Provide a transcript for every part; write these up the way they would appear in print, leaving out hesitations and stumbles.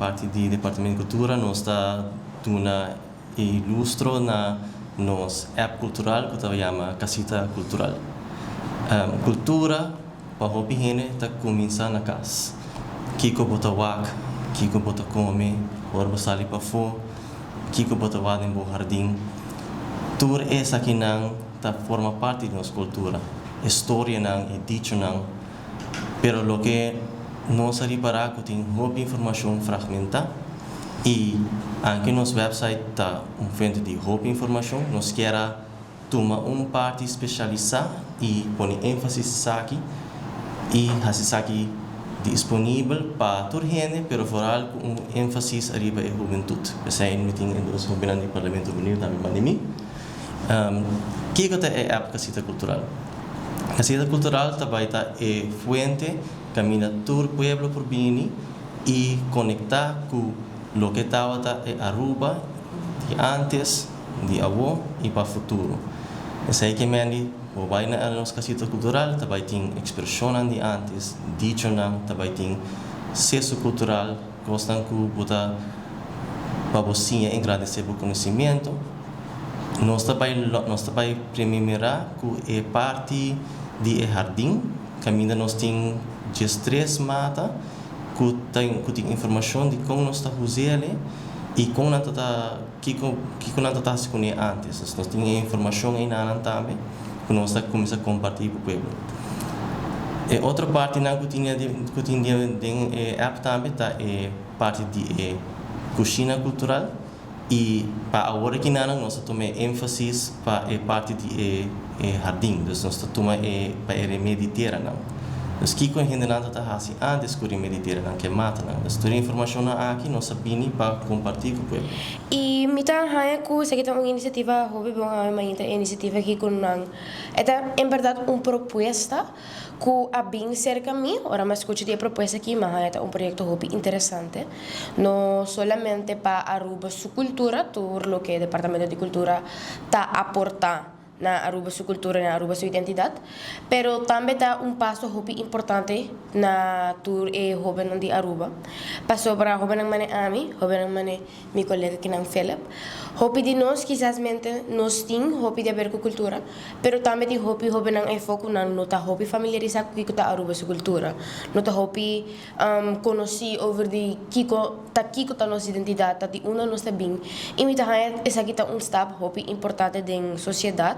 Parti di Departamento di Cultura, nos ta duna e lustro na nos app cultural cu ta yama Casita Cultural. Cultura pa hopi hende ta cuminsa na cas. Kico bo ta wak, kico bo ta come, ora bo sali pafo, kico bo ta wak den bo hardin. Tur esakinan ta forma parti di nos cultura, e storianan, e dichonan. Pero loke nos a ripara cu tin hopi informacion fragmenta y aunke nos website ta un fuente di hopi informacion, nos kier a tuma un parti specialisa y pone enfasis esaki y haci esaki disponibel pa tur hende, pero vooral cu un enfasis ariba e hubentud. P'esey mi tin e dos hobennan di Parlamento Hubenil tambe banda di mi. Kico ta e app Casita Cultural? Casita Cultural ta bay ta e fuente caminda tur pueblo por bini y conecta cu loke tawata e Aruba di antes, di awo y pa futuro. Esey ke mendi bo bay na nos Casita Cultural ta bay tin expresionnan di antes, dichonan, ta bay tin seso cultural, cosnan cu bo ta pa bo siña engrandece bo conocimiento. Nos ta bay premira cu e parti di e hardin, caminda nos tin 13 mata, cu tin informacion di con nos ta us'e y con nan ta kico nan ta haci cune antes. Nos tin informacion eynan tambe, cu nos ta cuminsa comparti cu pueblo. E otro parti nan cu tin den e app tambe ta e parti di e cushina cultural y pa awor aki nan nos ta tuma enfasis pa e parti di e hardin. Dus nos ta tuma e pa e remedi tera nan. Dus kico hende nan ta hasi antes cu remedi tera nan, cu mata nan. Dus tur informacion nan aki nos a bini pa comparti cu pueblo. Y mi ta haya cu esaki ta un iniciativa hopi bon awe mainta, iniciativa aki cu nan. E ta en berdad un propuesta cu a bin cerca mi, ora mi a scucha di e propuesta aki, mi a haya ta un proyecto hopi interesante. No solamente pa Aruba su cultura, tur loke Departamento di Cultura ta aporta na Aruba su cultura, na Aruba su identidad, pero tambe ta un paso hopi importante na tur e hobennan di Aruba. Pasobra hobennan mane ami, hobennan mane mi colega kinan Philip. Hopi di nos kisas mente nos tin hopi di haber cu cultura, pero tambe tin hopi hobennan eyfo cu nan no ta hopi familiarisa cu kico ta Aruba su cultura. No ta hopi conoci over di kico ta kico ta nos identidad, ta di unda nos ta bin. Y mi ta haya esaki ta un stap hopi importante den sociedad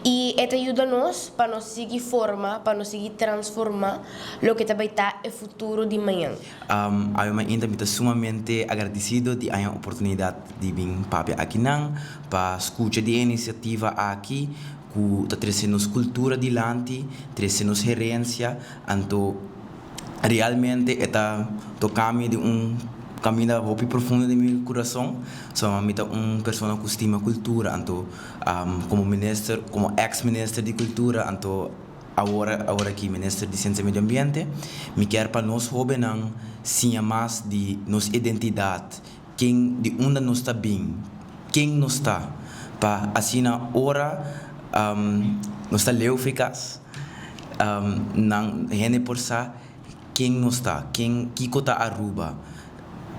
y e ta yuda nos pa nos sigui forma, pa nos sigui transforma loke ta bay ta e futuro di mañan. Awe mainta mi ta sumamente agradecido di e oportunidad di bin papia akinan pa scucha di e iniciativa aki cu ta trece nos cultura dilanti, trece nos herencia, anto realmente e ta toca mi di un caminda hopi profundo di mi curason. So mi ta un persona cu stima cultura, anto como minister, como ex minister di cultura, anto awor aki minister di Ciencia y Medio Ambiente, mi kier pa nos hobennan siña mas di nos identidad, ken di unda nos ta bin, ken nos ta, pa asina ora nos ta leu for cas, nan hende por sa ken nos ta, ken kico ta Aruba.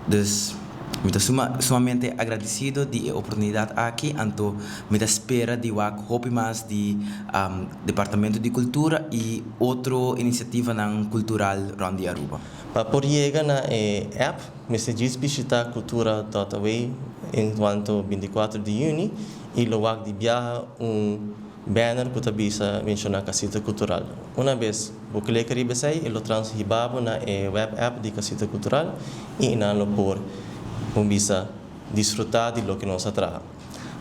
Dus mi ta sumamente agradecido di e oportunidad aki, anto mi ta spera di wak hopi mas di Departamento di Cultura y otro iniciativanan cultural rond di Aruba. Pa por yega na e app, mester djis bishita cultura.aw en cuanto 24 di juni y lo wak di biaha un banner cu ta bisa menciona Casita Cultural. Un bes bo click riba esey, e lo transhiba bo na e web app di Casita Cultural y nan lo por un bisa disfruta di loke nos a traha.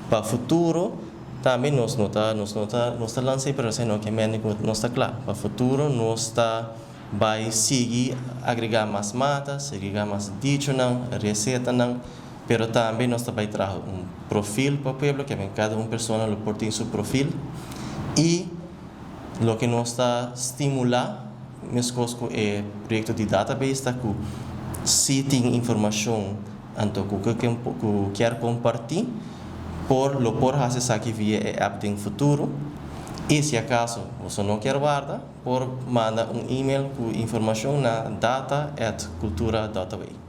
Pa futuro, tambe nos no ta lansa, pero no ke men nos ta cla. Pa futuro nos ta bay sigui agrega mas mata, agrega mas dichonan, recetanan, pero tambe nos ta bay traha un perfil pa pueblo, cu cada un persona lo por tin su perfil y loke nos ta stimula mescos cu e proyecto di database ta cu si tin informacion anto cu kier comparti por lo por haci esaki via e app den futuro y si acaso bo no kier warda, por manda un email cu informacion na data@cultura.aw.